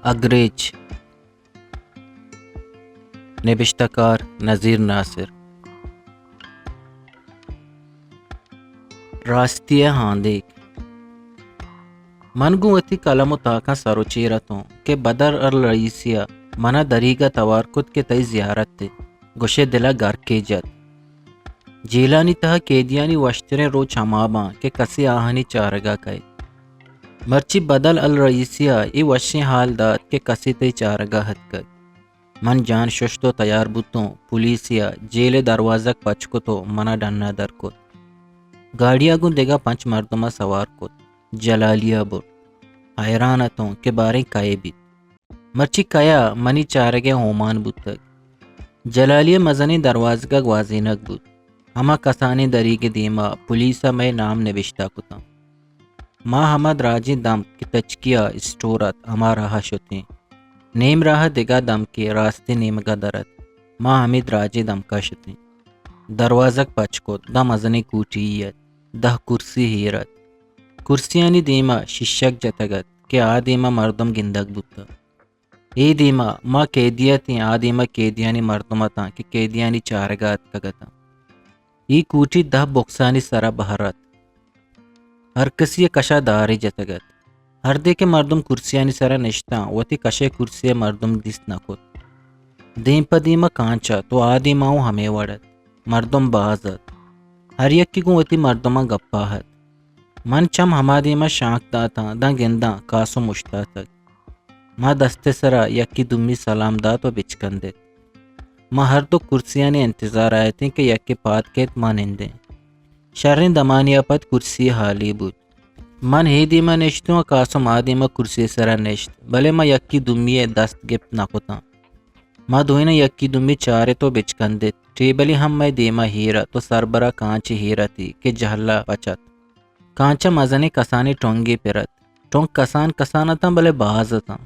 اگریچ، نبشتہ کار نذیر ناصر۔ راستی ءِ ہاندیک۔ من گوں وتی قلم ءُ تاکاں سر ءُ چیر اتوں کہ بدل الرئیسی ءَ من ءَ دریگ ءَ توار کت کہ تئی زیارت ءَ، گوشے دل ءَ گرکے جت۔ جیلانی تہا قیدیانی وشتریں روچ ہما باں کہ کسے آہانی چارگ ءَ کئیت۔ مرچی بدل الرئیسی ءَ اے وشیں ہال دات کہ کسے تئی چارگ ءَ اتکگ۔ من جان ششت ءُ تیار بوتوں، پولیسے ءَ جیل ءِ دروازگ پچ کت ءُ من ءَ ڈن ءَ در کت۔ گاڑی ءَ گوں دگہ پنچ مردم ءَ سوار کت۔ جلالی ءَ برت۔ حیران اتوں کہ باریں کئے بیت۔ مرچی کئے ءَ منی چارگ ءِ اومان بوتگ۔ جلالی ءِ مزنیں دروازگ ءَ گوازینگ بوت۔ ہما کسانیں دریگ ءِ دیم ءَ پولیس ءَ مئے نام نبشتہ کتاں۔ ما ہما دراجیں دمک کہ تچکی ءَ اسٹور ات، ہما راہ ءَ شتیں۔ نیم راہ ءَ دگہ دمکے راستیں نیمگ ءَ در ات۔ ما ہمے دراجیں دمک ءَ شتیں۔ دروازگ پچ کت، داں مزنیں کوٹی یے ات، دہ کرسی ایر ات۔ کرسیانی دیم ءَ شیشگ جتگ ات کہ آ دیم ءَ مردم گندگ بوتگ۔ اے دیم ءَ ما قیدی اتیں، آ دیم ءَ قیدیانی مردم اتاں کہ قیدیانی چارگ ءَ اتکگ اتاں۔ اے کوٹی دہ بکسانی سر ءَ بہر ات۔ ہر کسی ءِ کش ءَ دارے جتگ ات۔ ہردے کہ مردم کرسیانی سر ءَ نشتاں، وتی کش ءِ کرسی ءَ مردم دیست نہ کت۔ دیم پہ دیم ءَ کانچ ات ءُ آ دیم ءَ اوں ہمے وڑ ات۔ مردم باز ات۔ ہر یکے گوں وتی مردماں گپ ءَ ات۔ من چم ہما دیم ءَ شانک داتاں، داں گنداں قاسم اوشتاتگ۔ ما دست ءِ سر ءَ یکے دومی سلام دات ءُ بچکندت۔ ما ہر دو کرسیانی انتظار ءَ اتیں کہ یکے پاد کیت، ما نندیں۔ شریں دمانے ءَ پد کرسی ہالی بوت۔ من اے دیم ءَ نشتوں ءُ قاسم آ دیم ءَ کرسی ءِ سر ءَ نشت، بلے ما یکے دومی ءِ دست گپت نہ کتاں۔ ما دوئیناں یکے دومی چارت ءُ بچکندت۔ ٹیبلے ہم مئے دیم ءَ ایر ات ءُ سربر ءَ کانچے ایر اتی کہ جہل ءَ پچ ات۔ کانچ ءَ مزنیں کسانیں ٹنگے پر ات۔ ٹنگ کسان کسان اتاں، بلے باز اتاں۔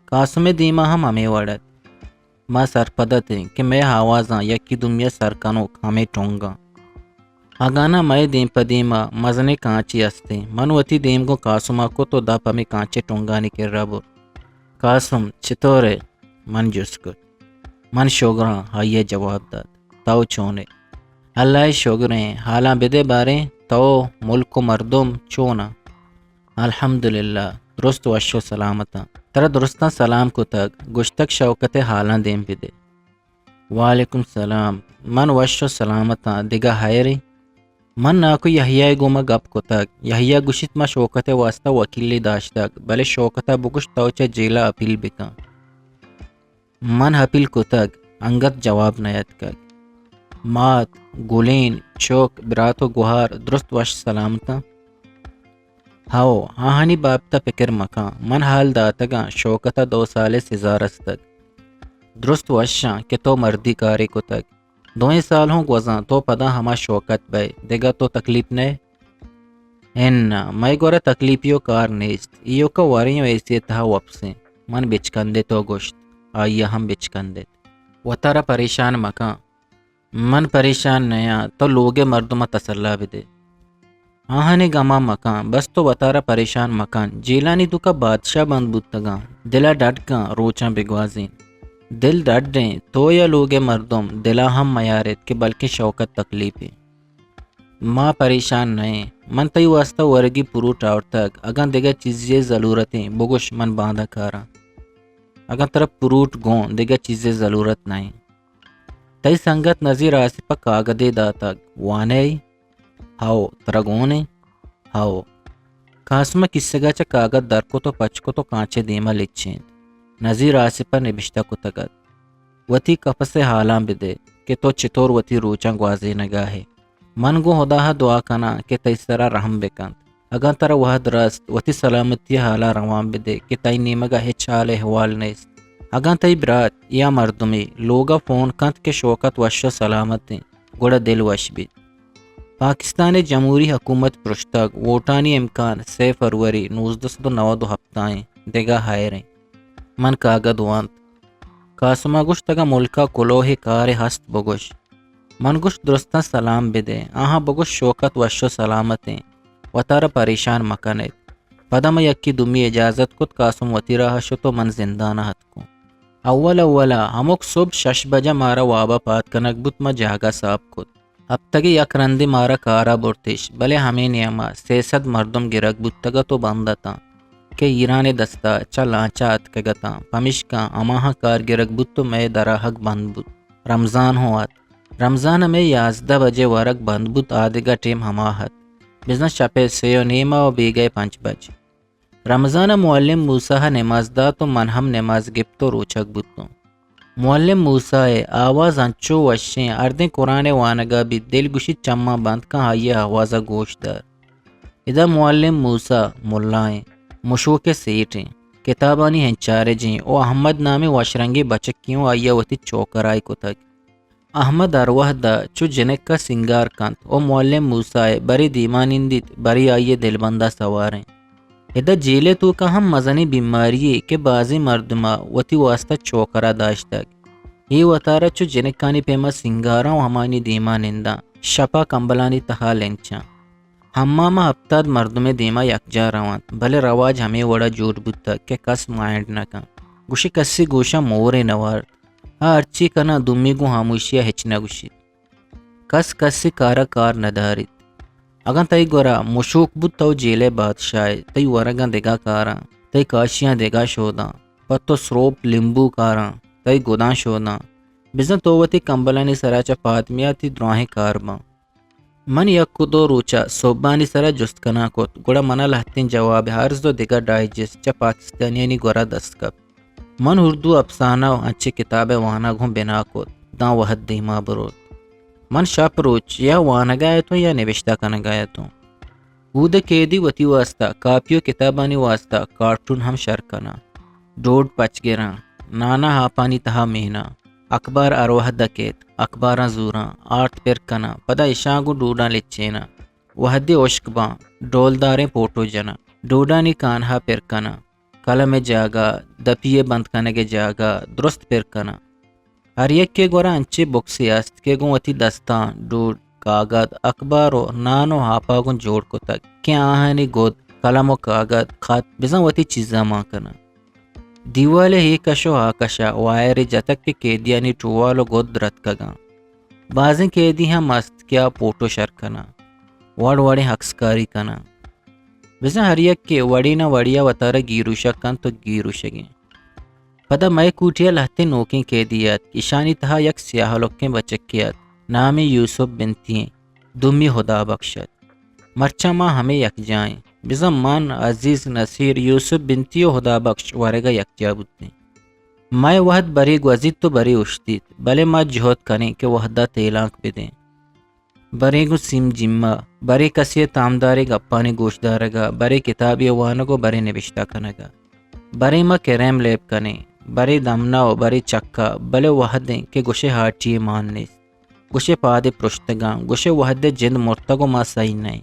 قاسم ءِ دیم ءَ ہم ہمے وڑ ات۔ ما سرپد اتیں کہ مئے آوازاں یکے دومی ءَ سر کنوک ہمے ٹنگاں۔ اگاں ناں مئے دیم پہ دیم ءَ مزنیں کانچے استیں۔ من وتی دیم گوں قاسم ءَ کت ءُ دپ ہمے کانچ ءِ ٹنگانی کر ءَ برت۔ قاسم، چطور ئے؟ من جست کت۔ من شگراں، آئی ءَ جواب دات۔ تو چون ئے؟ اللہ ءِ شگریں، حالاں بدے باریں، تو، ملک ءُ مردم چون آں؟ الحمدللہ، درست وش ءُ سلامت آں۔ ترا درستاں سلام کتگ، گوشتگ شوکت ءِ حالاں دیم بدے۔ وعلیکم سلام، من وش ءُ سلامت آں، دگہ ہیرے؟ من ناکو یحییٰ ءِ گوما گپ کتگ۔ یحییٰ گوشیت، ما شوکت ءِ واستا وکیلے داشتگ، بلے شوکت ءَ بگوش تو چہ جیل ءَ اپیل بکن۔ من اپیل کتگ، انگت جواب نیاتکگ۔ مات، گلین، چک، برات ءُ گہار درست وش سلامت انت؟ ہئو، آہانی بابت ءَ پکر مکن۔ من حال داتگ آں، شوکت ءَ دو سال ءِ سزا رستگ۔ درست وش آں کہ تو مردی کارے کتگ۔ دوئیں سال ہوں گوزاں، تو پدا ہما شوکت بئے، دگہ تو تکلیپ نئے؟ اناں، مئے گورا تکلیپے ءُ کار نیست۔ ایوک ءَ وریں ءُ اے سی ءِ تہا وپسیں۔ من بچکندت ءُ گوشت، آئی ءَ ہم بچکندت۔ وتارا پریشان مکن۔ من پریشان نیاں، تو لوگ ءِ مردماں تسلا بدے۔ آہانی گما مکن، بس تو وتارا پریشان مکن۔ جیلانی توکا بادشاہ بند بوتگاں، دلا ڈڈ کن، روچاں بگوازین۔ دل ڈڈیں، تو یا لوگ ءِ مردم دلا ہم میاریت کہ بلکیں شوکت تکلیپے۔ ما پریشان نئیں۔ من تئی واستا ورگی پروٹ آورتگ۔ اگاں دگہ چیزے ءِ ضلورتیں، بگوش، من باندا کاراں۔ اگاں ترا پروٹ گوں دگہ چیزے ءِ ضلورت نئیں۔ تئی سنگت نذیر آصف ءَ کاگدے داتگ، وانئے؟ ہئو، ترا گون ایں؟ ہئو۔ قاسم ءَ کیسگ ءَ چہ کاگد در کت ءُ پچ کت ءُ کانچ ءِ دیم ءَ لچینت۔ نذیر آصف ءَ نبشتہ کتگ ات، وتی کپس ءِ حالاں بدے کہ تو چتور وتی روچاں گوازینگ ءَ ئے۔ من گوں ہدا ءَ دعا کناں کہ تئی سرا رحم بکنت۔ اگاں ترا وہد رست، وتی سلامتی ءِ حالاں روان بدے کہ تئی نیمگ ءَ ہچ حال احوال نیست۔ اگاں تئی برات یا مردمے لوگ ءَ فون کنت کہ شوکت وش ءُ سلامت ایں، گڑا دل وش بیت۔ پاکستان ءِ جمہوری حکومت پرشتگ، ووٹانی امکان سے فروری نوزدہ سد ءُ نود ءُ ہپت ءَ ایں، دگہ ہیر ایں۔ من کاگد وانت۔ قاسم ءَ گوشت، اگاں ملک ءَ کلوہے کارے ہست بگوش۔ من گوشت، درستاں سلام بدے، آہاں بگوش شوکت وش ءُ سلامت ایں، وتارا پریشان مکن ایت۔ پدا ما یکے دومی اجازت کت، قاسم وتی راہ ءَ شت ءُ من زندان ءَ اتکوں۔ اول اول ءَ ہمک صبح شش بجہ مارا واب ءَ پاد کنگ بوت، ما جاگہ ساپ کت۔ ہپتگے یک رندے مارا کار ءَ برتش، بلے ہمے نیام ءَ سئے سد مردم گرگ بوتگ ات ءُ بند اتاں کہ ایران ءِ دست ءَ چہ لانچ ءَ اتکگ اتاں، پمیشکا ہماہاں کار گرگ بوت ءُ مئے دراہگ بند بوت۔ رمضان ہوں ات۔ رمضان ءَ مئے یازدہ بجے ورگ بند بوت، آ دگہ ٹیم ہما ات۔ بزاں شپ ءِ سے ءُ نیم ءَ ءُ بیگہ ءِ پنچ بج۔ رمضان ءَ معلم موسی ءَ نماز دات ءُ من ہم نماز گپت ءُ روچگ بوتوں۔ معلم موسی ءِ آواز انچو وشیں، ہردیں قرآن ءِ وانگ ءَ بیت، دل گوشیت چماں بند کن، آئی ءِ آواز ءَ گوش دار۔ ادا معلم موسی ملائیں، مشوک ءِ سیٹیں، کتابانی انچارجیں ءُ احمد نامیں وشرنگیں بچکے اوں، آئی ءَ وتی چوکرائی کتگ۔ احمد ہر وہد ءَ چو جنک ءَ سینگار کنت ءُ معلم موسی ءَ برے دیما نندیت، برے آئی ءِ دلبند ءَ سواریں۔ ادا جیل ءِ توکا ہم مزنیں بیماری یے کہ بازیں مردم ءَ وتی واستہ چوکرا داشتگ۔ اے وتارا چو جنکانی پیما سینگاراں ءُ ہمانی دیما ننداں، شپا کمبلانی تہا لنچاں۔ حمام ءَ ہپتاد مردمے دیما یکجاہ روانت، بلے رواج ہمے وڑا جوڑ بوتگ کہ کس مائنڈ نہ کنت۔ گوشی کسی گوشاں مورے نہ وارت۔ آ ہرچی کناں، دومی گوں ہاموشی ءَ ہچ نہ گوشیت۔ کس کسی کار ءَ کار نہ داریت۔ اگاں تئی گورا مشوک بوت، تو جیل ءِ بادشاہ ئے، تئی ورگاں دگہ کاراں، تئی کاشیاں دگہ شوداں، پہ تو سروپ لیمبو کاراں، تئی گداں شوداں۔ بزاں تو وتی کمبلانی سرا چہ پاد میاتی، دراہیں کار باں۔ من یک ءُ دو روچ ءَ سہبانی سرا جست کنان کت، گڑا منا لہتیں جواب ءِ ارز ءُ دگہ ڈائجسٹ چہ پاکستانیانی گورا دست کپت۔ من اردو افسانہ ءُ انچیں کتاب ءِ وانگ ہوں بنا کت، داں وہد دیما بروت۔ من شپ روچ یا وانگ ءَ اتوں یا نبشتہ کنگ ءَ اتوں۔ اود ءِ قیدی وتی واستہ کاپی ءُ کتابانی واستہ کارٹون ہم شر کناں، ڈوڈ پچ گراں، نان ءَ ہاپانی تہا میناں۔ اخبار ہر وہد ءَ کیت، اخباراں زوراں، آرت پر کناں، پدا اشاں گوں ڈوڈاں لچیناں۔ وہدے ہشک باں، ڈولداریں پوٹو جناں، ڈوڈانی کانہا پر کناں، قلم ءِ جاگہ، دپی ءِ بند کنگ ءِ جاگہ، درست پر کناں۔ ہر یکے گورا انچیں بکسے است کہ گوں وتی دستاں ڈوڈ، کاگد، اخبار ءُ نان ءُ ہاپا گوں جوڑ کتگ کہ آہانی گد، قلم ءُ کاگد، خط، بزاں وتی چیزاں مان کناں۔ دیوال ءِ اے کش ءُ آ کش ءَ وائرے جتگ کہ قیدیانی ٹوال ءُ گد درتکگاں۔ بازیں قیدی ہم است کہ آ پوٹو شر کناں، وڑ وڑیں عکسکاری کناں۔ بزاں ہر یکے وڑے نہ وڑے ءَ وتارا گیروشگ کنت ءُ گیروشگیں۔ پدا مئے کوٹی ءَ لہتیں نوکیں قیدی ات۔ ایشانی تہا یک سیاہ لکیں بچکے ات، نام ئے یوسف بنتی ایں، دومی ہدا بخش ات۔ مرچاں ما ہمے یکجاہ ایں۔ بزاں من، عزیز، نصیر، یوسف بنتی ءُ ہدا بخش ورگ ءَ یکجاہ بوتیں۔ مئے وہد برے گوزیت ءُ برے اوشتیت، بلے ما جہد کنیں کہ وہد ءَ تیلانک بدیں۔ برے گوں سیم جیم ءَ، برے کسے ءِ تامداریں گپانی گوشدارگ ءَ، برے کتابے ءِ وانگ ءُ برے نبشتہ کنگ ءَ۔ برے ما کریم لیب کنیں، برے دمنا ءُ برے چکا، بلے وہد ایں کہ گوشے ہاٹی ءِ مان نیست۔ گوشے پاد ءَ پرشتگاں، گوشے وہد ءِ جند مرتگ ءُ ما سہی نہ ایں۔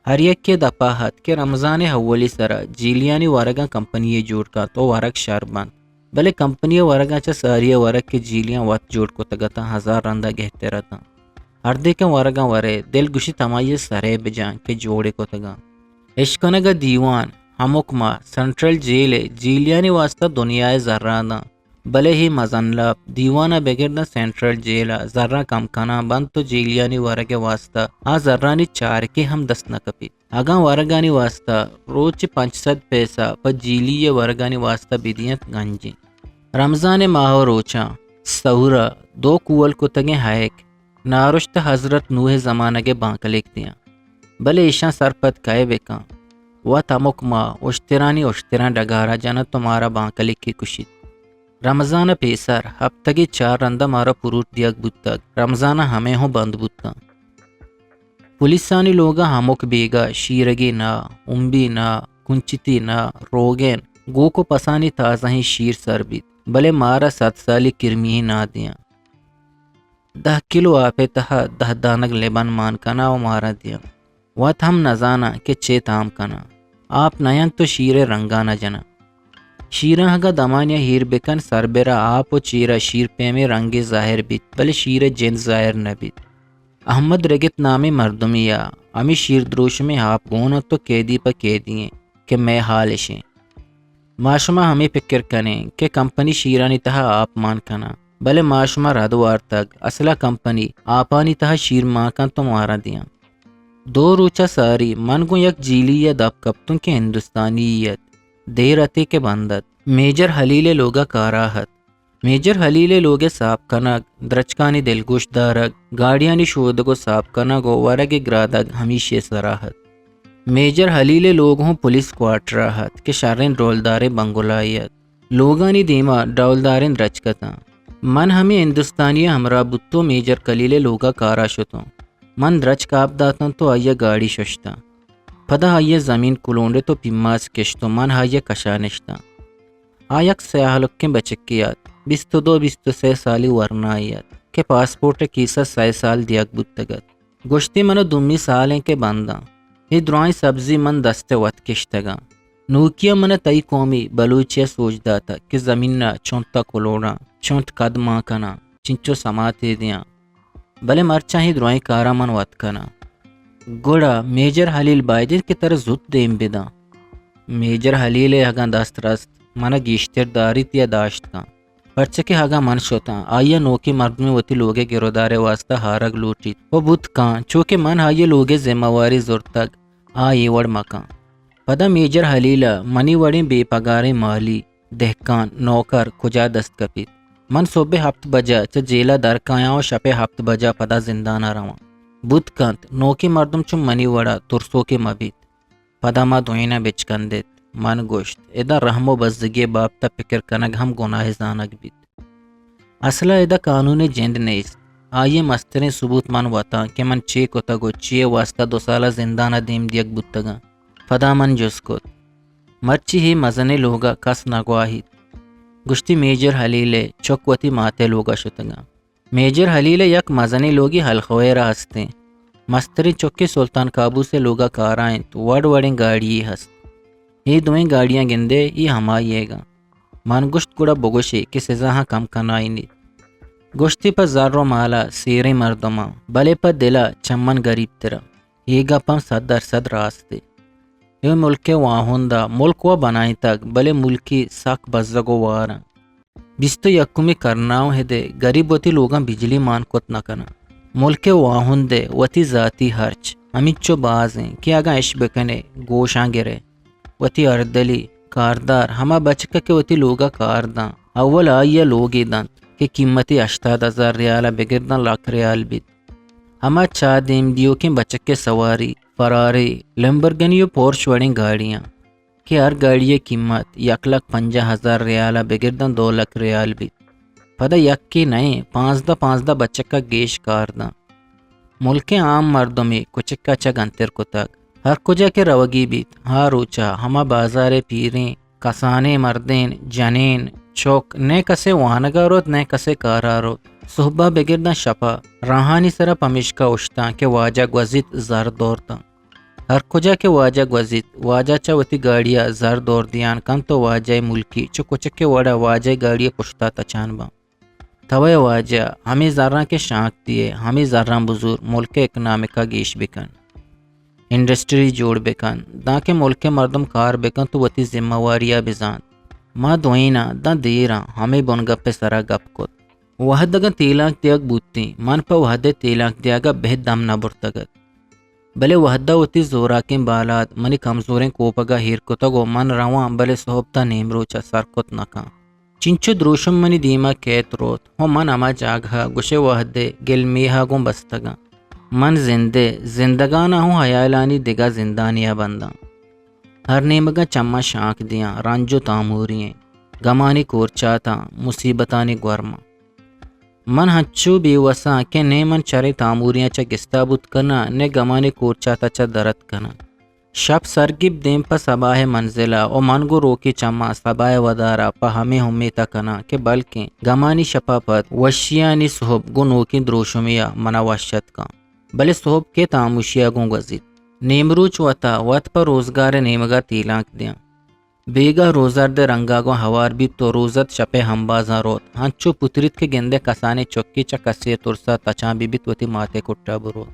ہر یکے دپا ات کہ رمضان ءِ اولی سرا جیلیانی ورگاں کمپنی یے جوڑ کنت ءُ ورگ شر بنت، بلے کمپنی ءِ ورگاں چہ ساری ءِ ورگ کہ جیلیاں وت جوڑ کتگ اتاں، ہزار رندا گہتر اتاں۔ ہردیکیں ورگاں ورے، دل گوشیت ہمائی ءِ سرے بجاں کہ جوڑ ئے کتگاں۔ اشکنگ ءَ دیوان، ہمک ماہ سنٹرل جیل ءِ جیلیانی واستہ دنیا ءِ زراں داں۔ بلے اے مزن لاپ دیوان ءَ بگر داں سینٹرل جیل ءَ زراں کم کنان بنت ءُ جیلیانی ورگ ءِ واستہ آ زرانی چارکے ہم دست نہ کپیت۔ اگاں ورگانی واستہ روچ ءَ پنچ سد پیسہ پہ جیلی ءِ ورگانی واستہ بدینت، گنجیں۔ رمضان ءِ ماہ ءُ روچاں سحور ءَ دو کول کتگیں ہیک نارشت حضرت نوح ءِ زمانگ ءِ بانکلیک دیاں۔ بلے ایشاں سرپد کئے بکن؟ وت ہمک ماہ اشترانی اشتراں ڈگار ءَ جنت ءُ مارا بانکلیکے کشیت۔ رمضان ءَ پیسر ہپتگے چار رندا مارا پروٹ دیگ بوتگ۔ رمضان ءَ ہمے ہوں بند بوتاں۔ پولیسانی لوگا ہمک بیگا شیرگے نا، امبی نا، کنچتی نا، روگن، گوک ءُ پسانی تازہیں شیر سر بیت، بلے مارا صد سالی کرمی نا دیاں۔ دہ کلو آپ ءِ تہا دہ دانگ لبن مان کناں ءُ مارا دیاں۔ وت ہم نزاناں کہ چے تام کناں۔ آپ نہ انت ءُ شیر ءِ رنگا نہ جناں۔ شیراں اگاں دمانیا ہیر بکن، سربرا آپ ءُ چیرا شیر پیمیں رنگے ظاہر بیت، بلے شیر ءِ جند ظاہر نہ بیت۔ احمد رگت نامیں مردمے ءَ ہمے شیر دروشمیں آپ گون ات ءُ قیدی پہ قیدی ایں۔ کہ مئے حال اش انت۔ ما شما ہمے پکر کنیں کہ کمپنی شیرانی تہا آپ مان کناں، بلے ما شما رد وارتگ، اصلا کمپنی آپانی تہا شیر مان کنت و مارا دیاں۔ دو روچا ساری من گوں یک جیلی ء دپ کپتوں کہ ہندوستانی ات، دیر اتے کہ بند ات۔ میجر حلیل ء لوگا کارا ات۔ میجر حلیل ء لوگ ء ساپ کنگ، درچکانی دلگوش دارگ، گاڑیانی شودگ و ساپ کنگ و ورگ ء گرادگ ہمیشی ء سرا ات۔ میجر حلیل ء لوگ ہوں پولیس کوارٹرا ات کہ شریں ڈولداریں بنگلائے ات۔ لوگانی دیما ڈولداریں درچک اتاں۔ من ہمے ہندوستانی ء ہمراہ بوت و میجر خلیل ء لوگا کارا شتوں۔ من درچک آپ داتاں تو آئی ء گاڑی ششتاں۔ پدا آئی ء زمین کلونڈت و پیماز کشت و من آئی ء کشا نشتاں۔ آ یک سیاہ ہلکیں بچکے ات، بیست و دو بیست و سئے سالی ورنائے ات کہ پاسپورٹ ء کیسا سئے سال دیگ بوتگ ات۔ گوشتی، من ء دومی سال انت کہ بنداں۔ اے درائیں سبزی من دست ء وت کشتگاں۔ نوکی ء من ء تئی قومی بلوچی ء سوج داتگ کہ زمین ء چنت ء کلوڑاں، چنت کد مان کناں، چنچو سماتے دیاں۔ بلے مرچاں اے درائیں کاراں من وت کناں۔ گڑا میجر حلیل باید انت کہ ترا زوت دیم بداں۔ میجر حلیل ء اگاں دست رست، من ء گیشتر داریت یا داشت کن۔ پرچا کہ اگاں من شتاں، آئی ء نوکیں مردمے وتی لوگ ء گرودار ء واستا ہارگ لوٹیت و بوت کن، چو کہ من آئی ء لوگ ء ذمہ واری زرتگ، آ اے وڑ مکن۔ پدا میجر حلیل ء منی وڑیں بے پگاریں مالی، دہکان، نوکر کجا دست کپیت؟ من صبح ہپت بجا چہ جیل ء در کایاں و شپ ء ہپت بجا پدا زندان ء رواں۔ بوت کنت، نوکیں مردم چو منی وڑا ترسوکے مہ بیت۔ پدا ما دوئیناں بچکندت۔ من گوشت، ادا رحم و بزگی ء بابت ء پکر کنگ ہم گناہے زانگ بیت۔ اصل ء ادا قانون ء جند نیست۔ آئی ء مستریں ثبوت من وتاں کہ من چے کتگ و چی ء واستا دو سال ء زندان ء دیم دیگ بوتگاں۔ پدا من جست کت، مرچی ہے مزنیں لوگ ء کس نہ گواہیت؟ گوشتی، میجر حلیل ء چک وتی مات ء لوگ ء شتگاں۔ میجر حلیل ء یک مزنیں لوگے ہلخویر ء ہستیں۔ مستریں چکے سلطان قابوس ء لوگ ء کارا انت، وڑ وڑیں گاڑی یے ہست۔ اے دوئیں گاڑیاں گندے، اے ہمائی ئیگاں۔ من گوشت، گڑا بگوشے کہ سزا ہاں کم کنائینیت۔ گوشتی، پہ زر و مالا سیریں مردماں، بلے پہ دلا چہ من گریب تراں۔ اے گپ ہم صد درصد راستے۔ اے ملک ء واہند ء ملک و بنائینتگ، بلے ملکی سک بزگ و وار انت۔ بیست و یکمی کرناؤں ہدے گریب وتی لوگاں بجلی مان کت نہ کناں۔ ملک ء واہند ء وتی ذاتی ہرچ ہمینچو باز انت کہ اگاں اش بکنے گوشاں گرے۔ وتی اردلی کاردار ہما بچک کہ وتی لوگا کار داں، اول آئی ء لوگے دنت کہ قیمتی ہشتاد ہزار ریال ء بگر داں لکھ ریال بیت۔ ہما چاہ دیم دیوکیں بچک ء سواری فراری، لمبرگنی و پورش وڑیں گاڑیاں کہ ہر گاڑی ء قیمت یک لکھ پنجاہ ہزار ریال ء بگر داں دو لکھ ریال بیت۔ پدا یکے نئیں، پانزدہ پانزدہ بچک ء گیش کار داں۔ ملک ء عام مردمے کچک ء چہ گنتر کتگ۔ ہر کجا کہ روگی بیت، ہا روچا ہما بازار ء پیریں کسانیں مردین، جنین، چک، نئے کسے وانگا روت، نئے کسے کارا روت۔ صحبا بگر داں شپا راہانی سرا پمیشکا اوشتاں کہ واجہ گوزیت زر دورتاں۔ ہر کجا کہ واجہ گوزیت، واجہ چہ وتی گاڑیا زر دور دیان کنت و واجہ ملکی چو کچک ء وڑا واجہ گاڑی پشتا تچان باں۔ توئے واجہ، ہمے زراں کہ شانک دیئے، ہمے زراں بزور ملک ء اکنامک ء گیش بکن، انڈسٹری جوڑ بکن، دانکہ ملک ء مردم کار بکنت و وتی ذمہ واری ء بزانت۔ ما دوئیناں داں دیراں ہمے بنگپ ء سرا گپ کت۔ وہد اگاں تیلانک دیگ بوتیں، من پہ وہد ء تیلانک دیگ ء بہ دم نہ برتگ ات۔ بلے وہد ء وتی زوراکیں بالاد منی کمزوریں کوپگ ء ایر کتگ و من رواں، بلے سہب تاں نیمروچ ء سر کت نہ کن۔ چنچو دروشم منی دیما کیت روت، ہو من ہما جاگہ ء گوشے وہدے گل میہ ء گوں بستگاں۔ من زندے، زندگان ء ہوں ہیالانی دگہ زندانی ء بنداں۔ ہر نیمگاں چماں شانک دیاں، رنج و تاموری ایں، گمانی کورچاتاں، مصیبتانی گورماں۔ من ہنچو بے وساں کہ نے من چرے تاموریاں چہ گستا بوت کناں، نے گمانی کورچاتا چہ درت کناں۔ شپ سرگیب دیم پہ سباہ ء منزل ء و من گوں روکی چماں سباہ ء ودار ء پہ ہمے امیت ء کناں کہ بلکیں گمانی شپ ء پد وشیانی سہب گوں نوکیں دروشمے ء من ء وش اتک کن۔ بلے سہب کیت ہاموشی ء گوں گوزیت۔ نیمروچ وت ء وت پہ روزگار ء نیمگ ء تیلانک دیاں۔ بیگاہ روزرد ء رنگ ء گوں ہوار بیت و روزرد شپ ء ہمبازاں روت، ہنچو پتریت کہ گندئے کسانیں چکے چہ کسے ء ترس ء تچان بہ بیت وتی مات ء کٹ ء بروت۔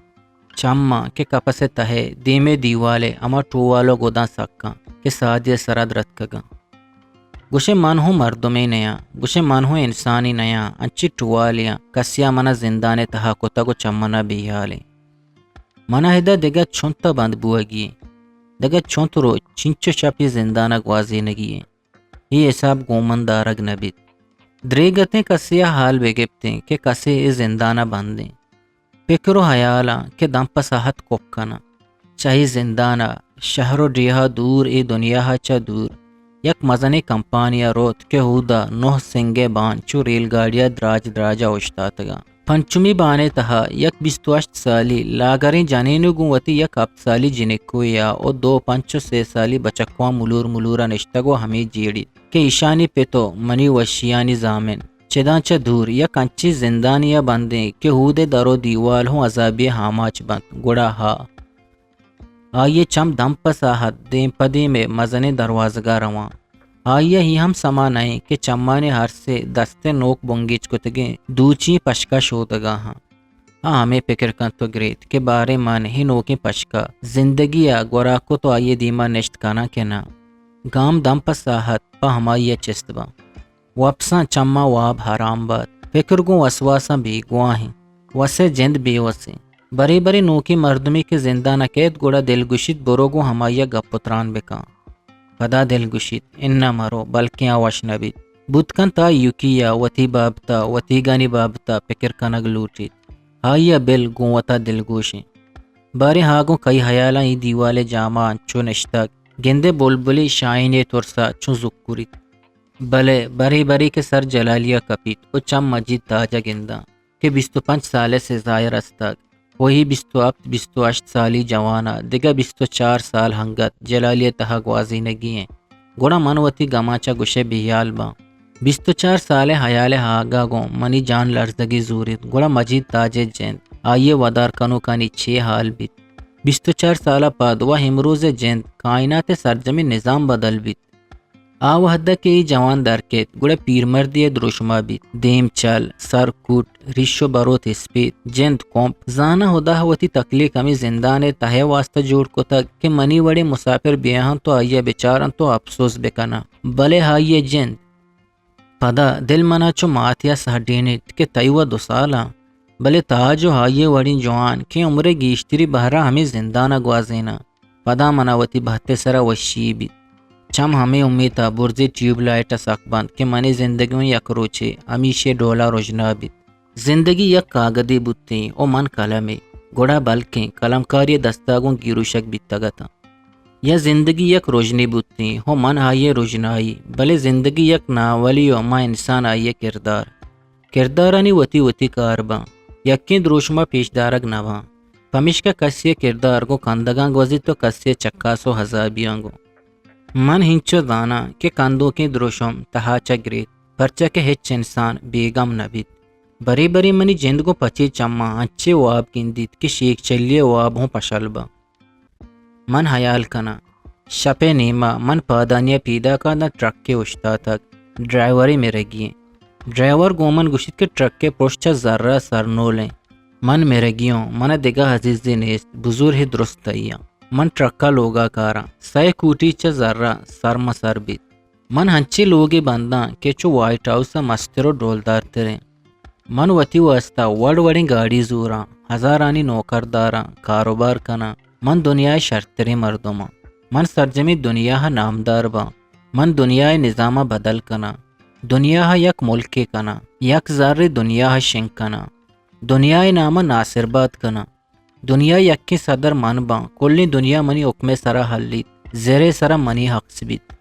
چماں کہ کپس ء تہ ء دیم ء دیوال ء ہما ٹوال و گداں سکاں، کہ سادی ءِ سرا درتکگاں۔ گوشے من ہوں مردمے نیاں، گوشے من ہوں انسانے نیاں، انچیں ٹوالے آں، کسے ءَ منا زندان ءِ تہا کتگ و چہ منا بیہالیں۔ منا ادا دگہ چنت ءَ بند بوہگی ایں، دگہ چنت روچ، چنچو شپ اے زندان ءَ گوازینگی ایں۔ اے حساب گوں من دارگ نہ بیت۔ دریگتیں کسے ءَ حال بہ گپتیں کہ کسے اے زندان ءَ بندیں۔ پکر و حیالاں کہ دم پہ ساہت کپ کناں۔ چہ اے زندان ءَ، شہر و ڈیہہ ءَ دور، اے دنیا ءَ چہ دور، یک مزنیں کمپانی ءَ روت کہ اودا نہ سنگے بان چو ریل گاڑی ءَ دراج دراج ءَ اوشتاتگاں۔ پنچمی بان ءِ تہا یک بیست و ہشت سالی لاگریں جنینے گوں وتی یک ہپت سالی جنکوے ءَ و دو پنچ و سے سالی بچکواں ملور ملور ءَ نشتگ و ہمے جیڑیت کہ ایشانی پت و منی وشیانی زامن چداں چہ دور یک انچیں زندانے ءَ بندیں کہ اود ءِ در و دیوال ہوں عذابی ءِ آماچ بنت، گڑا ہا آئی ءِ چم دم پہ ساہت دیم پہ دیم ءَ مزنیں دروازگ ءَ رواں۔ آئی ءَ اے ہم سما نہ انت کہ چمانی ہرس ءِ دست ءِ نوک بنگیج کتگیں دوچی پشک ءَ شودگ ءَ آں۔ آ ہمے پکر کنت و گریت کہ باریں من اے نوکیں پشک ءَ زندگی ءَ گورا کت و آئی ءِ دیما نشت کناں کہ نہ۔ گام دم پہ ساہت پہ ہمائی ءَ چست باں۔ وپساں چماں واب حرام بات۔ پکر گوں وسواساں بیگواہیں۔ وسے جند بے وسیں۔ برے برے نوکیں مردمے کہ زندان ءَ کیت، گڑا دل گوشیت برو گوں ہمائی ءَ گپ و تران بکن۔ پدا دل گوشیت اناں مرو، بلکیں آ وش نہ بیت۔ بوت کنت آ ایوکی ءَ وتی بابت ءَ، وتیگانی بابت ءَ پکر کنگ لوٹیت۔ آئی ءَ بل گوں وتا دلگوشیں۔ باریں آ گوں کئی حیالاں اے دیوال ءِ جاما انچو نشتگ، گندے بلبلے شاہینے ترس ءَ چوں زکریت۔ بلے برے برے کہ سر جلالی ءَ کپیت و چم مجید تاج ءَ گنداں کہ بیست و پنچ سال ءِ سزا ءَ رستگ و اے بیست و ہپت بیست و ہشت سالی جوان ءَ دگہ بیست و چار سال ہنگت جلالی ءِ تہا گوازینگی ایں، گڑا من وتی گماں چہ گوشئے بے ہیال باں۔ بیست و چار سال ءِ ہیال ءِ آہگ ءَ گوں منی جان لرزگی زوریت، گڑا مجید تاج ءِ جند آئی ءِ ودار کنوکانی چے ہال بیت؟ بیست و چار سال ءَ پد و امروز ءِ جند کائنات ءِ سرجمیں نظام بدل بیت۔ آ وہد ءَ کہ اے جوان در کیت، گڑا پیرمردے ءِ دروشم ءَ بیت۔ دیم چل، سر کوٹ، ریش و بروت اسپیت، جند کمپ۔ زاناں ہدا ءَ وتی تکلیک ہمے زندان ءِ تہ ءِ واستا جوڑ کتگ کہ منی وڑیں مساپر بیاہنت و آئی ءَ بچارنت و اپسوز بکناں۔ بلے آئی ءِ جند پدا دل منا چو ماتے ءَ سہڈینیت کہ تئی و دو سال آں، بلے تاج و آئی ءِ وڑیں جوان کہ عمر ءِ گیشتری بہر ءَ ہمے زندان ءَ گوازیناں، پدا منا وتی بہت ءِ سرا وشی بیت۔ چم ہمے امیت ءَ برزی ٹیوب لائٹ ءَ سک بنت کہ منی زندگی اوں یک روچے ہمیشی ڈول ءَ رژنا بیت۔ زندگی یک کاگدے بوتیں و من قلمے، گڑا بلکیں قلمکاری ءِ دست ءَ گوں گیروشگ بیتگ اتاں۔ یا زندگی یک رژنے بوتیں و من آئی ءِ رژنائی، بلے زندگی یک ناولے و ما انسان آئی ءِ کردار۔ کردارانی وتی وتی کار باں، یکیں دروشم ءَ پیش دارگ نہ باں۔ پمیشکا کسے ءِ کردار گوں کندگاں گوزیت و کسے ءِ چکاس و عذابیاں گوں۔ من ہنچو زاناں کہ کندوکیں دروشم تہا چہ گریت، پرچا کہ ہچ انسان بے گم نہ بیت۔ برے برے منی جند گوں پچے چماں انچیں واب گندیت کہ شیک چلی ءِ واب ہوں پشل باں۔ من ہیال کناں، شپ ءِ نیما من پادانی ءَ پیداک آں داں ٹرکے اوشتاتگ، ڈرائیورے مرگی ایں۔ ڈرائیور گوں من گوشیت کہ ٹرک ءِ پرشت چہ زر ءَ سرنول ایں۔ من مرگی اوں، من ءَ دگہ عزیزے نیست، بزور ہے درست تئی آں۔ من ٹرک ءَ لوگ ءَ کاراں، سئے کوٹی چہ زر ءَ سر مہ سر بیت۔ من ہنچیں لوگے بنداں کہ چو وائٹ ہاؤس ءَ مستر و ڈولدار تریں۔ من وتی واستا وڑ وڑیں گاڑی زوراں، ہزارانی نوکر داراں، کاروبار کناں۔ من دنیا ءِ شرتریں مردم آں۔ من سرجمیں دنیا ءَ نامدار باں۔ من دنیا ءِ نظام ءَ بدل کناں۔ دنیا ءَ یک ملکے کناں۔ یک زرے دنیا ءَ شنگ کناں۔ دنیا ءِ نام ءَ ناصرباد کناں۔ دنیا ءِ یکیں صدر من باں، کلیں دنیا منی حکم ءِ سرا ہلیت، زر ءِ سرا منی اخذ بیت۔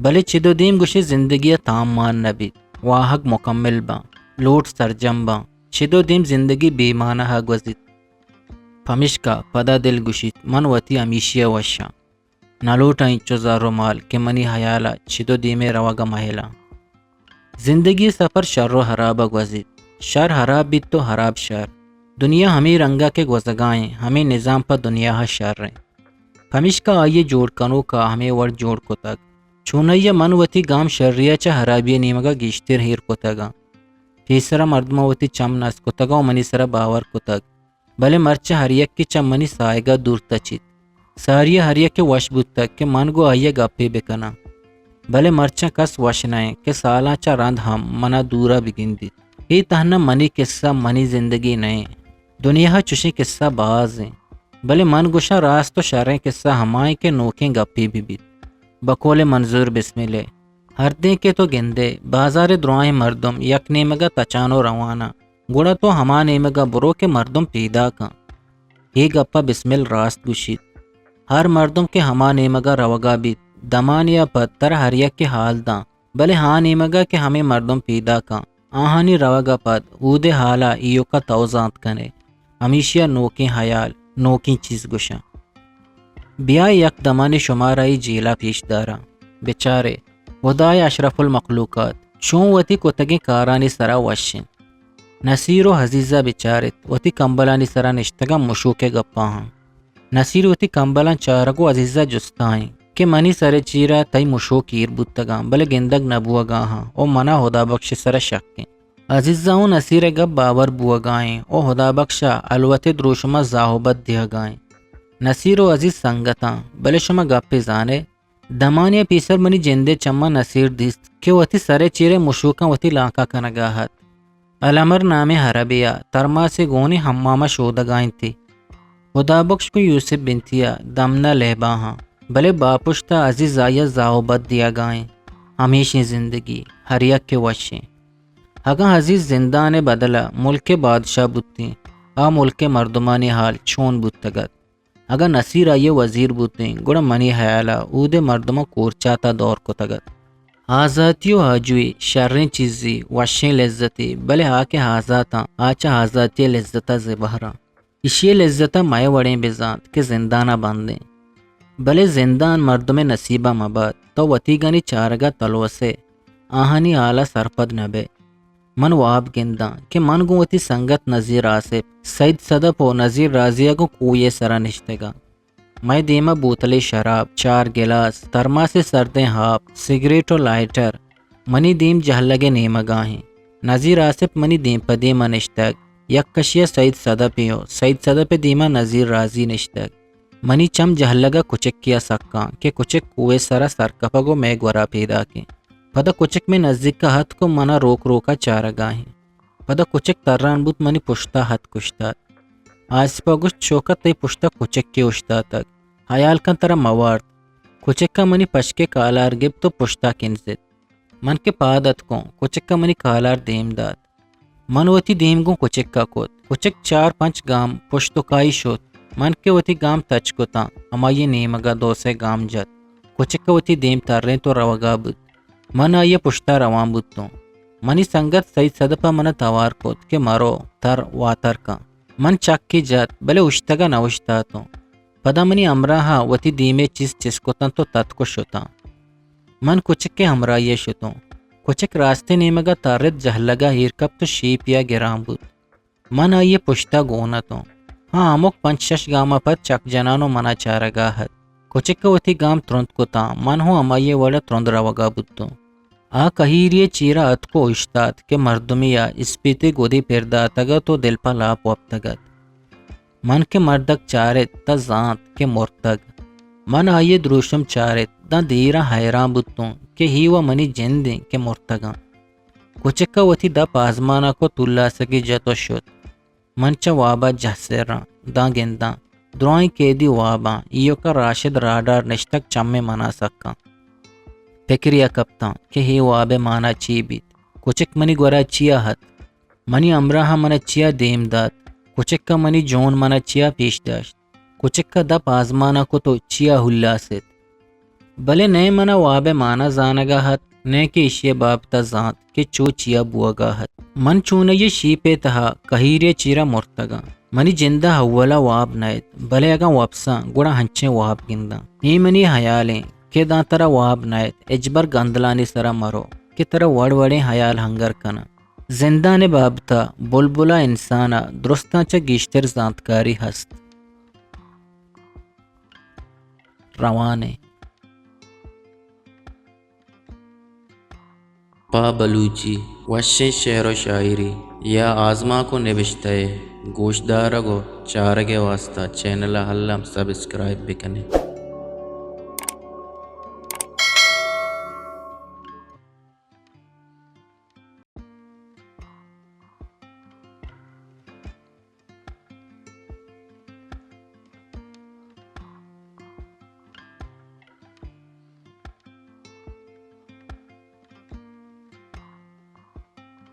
بلے چد و دیم گوشے زندگی ءَ تام مان نہ بیت، واہگ مکمل باں، لوٹ سرجم باں، چد و دیم زندگی بے مانا ءَ گوزیت۔ پمیشکا پدا دل گوشیت، من وتی ہمیشی ءَ وش آں۔ نہ لوٹاں اینچو زر و مال کہ منی ہیال ءَ چد و دیمے روگ ءَ مہلاں۔ زندگی ءِ سفر شر و ہراب ءَ گوزیت۔ شر ہراب بیت و ہراب شر۔ دنیا ہمے رنگ ءَ کہ گوزگا ایں، ہمے نظام پہ دنیا ءَ شر ایں۔ پمیشکا آئی ءِ جوڑ کنوک ءَ ہمے وڑ جوڑ کتگ۔ چونائی ءَ من وتی گام شری ءَ چہ ہرابی ءِ نیمگ ءَ گیشتر ایر کتگ آں۔ پیسر ءَ مردماں وتی چم نز کتگ ءُ منی سرا باور کتگ، بلے مرچی ہر یکے چہ منی ساہگ ءَ دور تچیت۔ ساری ءَ ہر یکے وش بوتگ کہ من گوں آئی ءَ گپے بکناں، بلے مرچاں کس وش نہ انت کہ سالاں چہ رند ہم من ءَ دور ءَ بگندیت۔ اے تہنا منی کسہ، منی زندگی نہ انت۔ دنیا ءَ چشیں کسہ باز انت، بلے من گوشاں راست ءُ شریں کسہ ہما انت کہ نوکیں گپے بہ بیت۔ بقول منظور بسمل ءِ، ہردیں کہ تو گندئے، بازار ءِ دراہیں مردم یک نیمگ ءَ تچان ءُ روان انت، گڑا تو ہما نیمگ ءَ برو کہ مردم پیداک انت۔ اے گپ ءَ بسمل راست گوشیت۔ ہر مردم کہ ہما نیمگ ءَ روگ ءَ بیت، دمانے ءَ پد ترا ہر یکے ہال داں، بلے آ نیمگ ءَ کہ ہمے مردم پیداک انت، آہانی روگ ءَ پد اود ءِ ہال ءَ ایوک ءَ تو زانت کن ئے۔ ہمیشی ءَ نوکیں ہیال، نوکیں چیز گوشاں۔ بیائے یک دمانے شمارا اے جیل ءَ پیش داراں۔ بچارے، ہدائے اشرف المخلوقات چون وتی کتگیں کارانی سرا وش انت۔ نصیر ءُ عزیز ءَ بچار ایت، وتی کمبلانی سرا نشتگ انت، مشوک ءِ گپاں آں۔ نصیر وتی کمبلاں چارگ ءُ عزیز ءَ جستا انت کہ منی سر ءِ چیرا تئی مشوک ایر بوتگ انت، بلے گندگ نہ بوگ ءَ آں ءُ من ءَ ہدا بخش ءِ سرا شک انت۔ عزیز ءَ اوں نصیر ءِ گپ باور بوگ ءَ انت ءُ ہدا بخش ءَ ہلوت ءِ دروشم ءَ زاہ ءُ بد دیگ ءَ انت۔ نصیر ءُ عزیز سنگت آں، بلے شما گپے زان ئے، دمانے ءَ پیسر منی جند ءِ چماں نصیر دیست کہ وتی سر ءِ چیر ءِ مشوکاں وتی لانکا کنگ ءَ ات۔ الامر نامیں عربے ءَ ترماسے گون ءَ حمام ءَ شودگ ءَ انت۔ ہدا بخش گوں یوسف بنتی ءَ دمن ءَ لیب ءَ آں، بلے باپشت ءَ عزیز آئی ءَ زاہ ءُ بد دیگ ءَ انت۔ ہمیشیں زندگی، ہر یکے وش انت۔ اگاں عزیز زندان ءِ بدل ءَ ملک ءِ بادشاہ بوتیں، آ ملک ءِ مردمانی حال چون بوتگ ات؟ اگاں نصیر آئی ءِ وزیر بوتیں، گڑا منی ہیال ءَ اود ءِ مردماں کورچات ءَ دور کتگ ات۔ آزاتی ءُ آجوئی شریں چیزے، وشیں لذتے، بلے آ کہ آزات آں، آ چہ آزاتی ءِ لذت ءَ زبہر آں۔ ایشی ءِ لذت ءَ مئے وڑیں بزانت کہ زندان ءَ بند ایں۔ بلے زندان مردم ءِ نصیب ءَ مہ بات، تو وتیگانی چارگ ءَ تلوس ئے، آہانی ہال ءَ سرپد نہ بئے۔ من واب گنداں کہ من گوں وتی سنگت نذیر آصف، سعید صدف ءُ نذیر راضی ءَ گوں کوہے ءِ سرا نشتگ آں۔ مئے دیم ءَ بوتلے شراب، چار گلاس، ترماسے سردیں آپ، سگریٹ ءُ لائٹر۔ منی دیم جہلگ ءِ نیمگ ءَ ایں۔ نذیر آصف منی دیم پہ دیم ءَ نشتگ۔ یک کشی ءَ سعید صدف ایں ءُ سعید صدف ءِ دیم ءَ نذیر راضی نشتگ۔ منی چم جہلگ ءَ کچکے ءَ سکاں کہ کچک کوہ ءِ سرا سر کپگ ءُ مئے گورا پیداک ایں۔ پدا کچک مئے نزیک ءَ اتک ءُ من ءَ روک روک ءَ چارگ ءَ ایں۔ پدا کچک تران بوت، منی پشت ءَ اتک اوشتات۔ آصف ءَ گوشت، چوکا تئی پشت ءَ کچکے اوشتاتگ۔ ہیال کن ترا مہ وارت۔ کچک ءَ منی پشک ءِ کالار گپت ءُ پشت ءَ کنزت۔ من کہ پاد اتکوں، کچک ءَ منی کالار دیم دات۔ من وتی دیم گوں کچک ءَ کت۔ کچک چار پنچ گام پشت ءُ کائی شت۔ من کہ وتی گام تچ کتاں، ہمائی ءِ نیمگ ءَ دو سے گام جت۔ کچک ءَ وتی دیم ترینت ءُ روگ ءَ بوت۔ من آئی ءِ پشت ءَ روان بوتوں۔ منی سنگت سعید صدف ءَ من ءَ توار کت کہ مرو، تر واتر کن۔ من چکے جت، بلے اوشتگ ءَ نہ اوشتاتوں۔ پدا منی ہمراہ ءَ وتی دیم ءِ چیز چست کتنت ءُ تتک ءُ شتاں۔ من کچک ءِ ہمراہی ءَ شتوں۔ کچک راستیں نیمگ ءَ ترت، جہلگ ءَ ایر کپت ءُ شیپے ءَ گران بوت۔ من آئی ءِ پشت ءَ گون اتوں۔ آ ہمک پنچ شش گام ءَ پد چک جنان ءُ من ءَ چارگ ءَ ات۔ کچک ءَ وتی گام ترند کتاں، من ہوں ہمائی ءِ وڑ ءَ ترند روگ ءَ بوتوں۔ آ کہیری ءِ چیر ءَ اتک ءُ اوشتات کہ مردمے ءَ اسپیتے گدے پر داتگ ات ءُ دل پہ لاپ وپتگ ات۔ من کہ مردک چارت، تہ زانت کہ مرتگ۔ من آئی ءِ دروشم چارت، داں دیراں حیران بوتوں کہ ہی و منی جند انت کہ مرتگاں۔ کچک ءَ وتی دپ آزمان ءَ کت، اولاسگے جت ءُ شت۔ من چہ واب ءَ جہ سراں، داں گنداں۔ درائیں قیدی واباں، ایوک ءَ راشد راڈار نشتگ، چمے من ءَ سکاں۔ پکرے ءَ کپتاں کہ اے واب ءِ مانا چے بیت؟ کچک منی گورا چیا ات؟ منی ہمراہاں من ءَ چیا دیم دات؟ کچک ءَ منی جون من ءَ چیا پیش داشت؟ کچک ءَ دپ آزمان ءَ کت ءُ چیا ہلاس ات؟ بلے نئے من ءَ واب ءِ مانا زانگ ءَ ات، نئے کہ ایشی ءِ بابت ءَ زانت کہ چو چیا بوگ ءَ ات۔ من چونائی ءِ شیپ ءِ تہا کہیرے ءِ چیرا مرتگاں۔ منی جند ءَ اول ءَ واب نہ ات، بلے اگاں وپساں، گڑا انچیں واب گنداں۔ اے منی ہیال انت کہ داں ترا واب نہ ات، ہچبر گندلانی سرا مرو کہ ترا وڑ وڑیں ہیال ہنگر کناں۔ زندان ءِ بابت ءَ بلبل ءَ انسان ءَ درستاں چہ گیشتر زانتکاری ہست۔ روان ایں۔ پہ بلوچی وشیں شعر و شاعری یا آزمانک و نبشتہ ءِ گوشدارگ و چارگ ء واسطہ چینل ء الم سبسکرائب بکنے۔